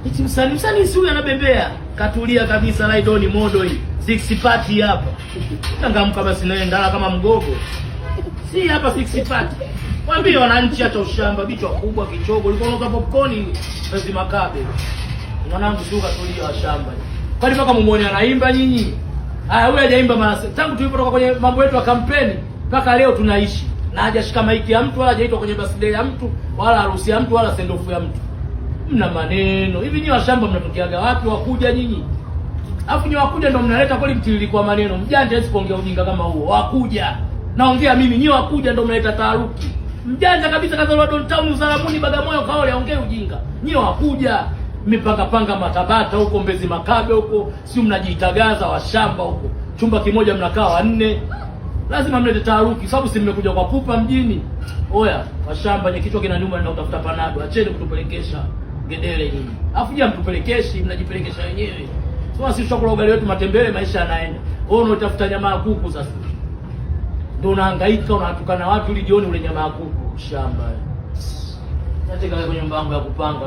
Eti msanii, msanii si huyu anabembea. Katulia kabisa, Laidoni modo hii. Six party hapa. Changamka basi nawe ndala kama mgogo. Si hapa six party. Mwambie wananchi acha ushamba, bichwa kubwa kichogo. Ulikuwa unauza popcorn Mbezi Makabe. Mwanangu sio katulia washamba. Kwani mpaka mumuone anaimba nyinyi? Haya, huyu hajaimba mara tangu tulipotoka kwenye mambo yetu ya kampeni mpaka leo tunaishi. Na hajashika maiki ya mtu wala hajaitwa kwenye birthday ya mtu wala harusi ya mtu wala sendofu ya mtu. Mna maneno. Hivi nyinyi washamba mnatokeaga wapi wakuja nyinyi? Alafu nyinyi wakuja ndio mnaleta kweli mtiririko wa maneno. Mjanja hawezi kuongea ujinga kama huo. Wakuja. Naongea mimi, nyinyi wakuja ndio mnaleta taharuki. Mjanja kabisa kazaliwa Don Town, Uzaramuni, Bagamoyo, Kaole, aongee ujinga. Nyinyi wakuja mmepanga panga matabata huko Mbezi Makabe huko, sio mnajiitagaza washamba huko. Chumba kimoja mnakaa wanne. Lazima mlete taharuki sababu si mmekuja kwa pupa mjini. Oya, washamba nye kichwa kinaniuma na kutafuta panado. Acheni kutupelekesha ngedere nyinyi. Alafu je, mtupelekeshi, mnajipelekesha wenyewe. Sasa sisi tutakula ugali wetu matembele, maisha yanaenda. Wewe unatafuta nyama ya kuku sasa. Ndio unahangaika unatukana watu ili jioni ule nyama ya kuku. Shamba. Nataka kwenye nyumba yangu ya kupanga.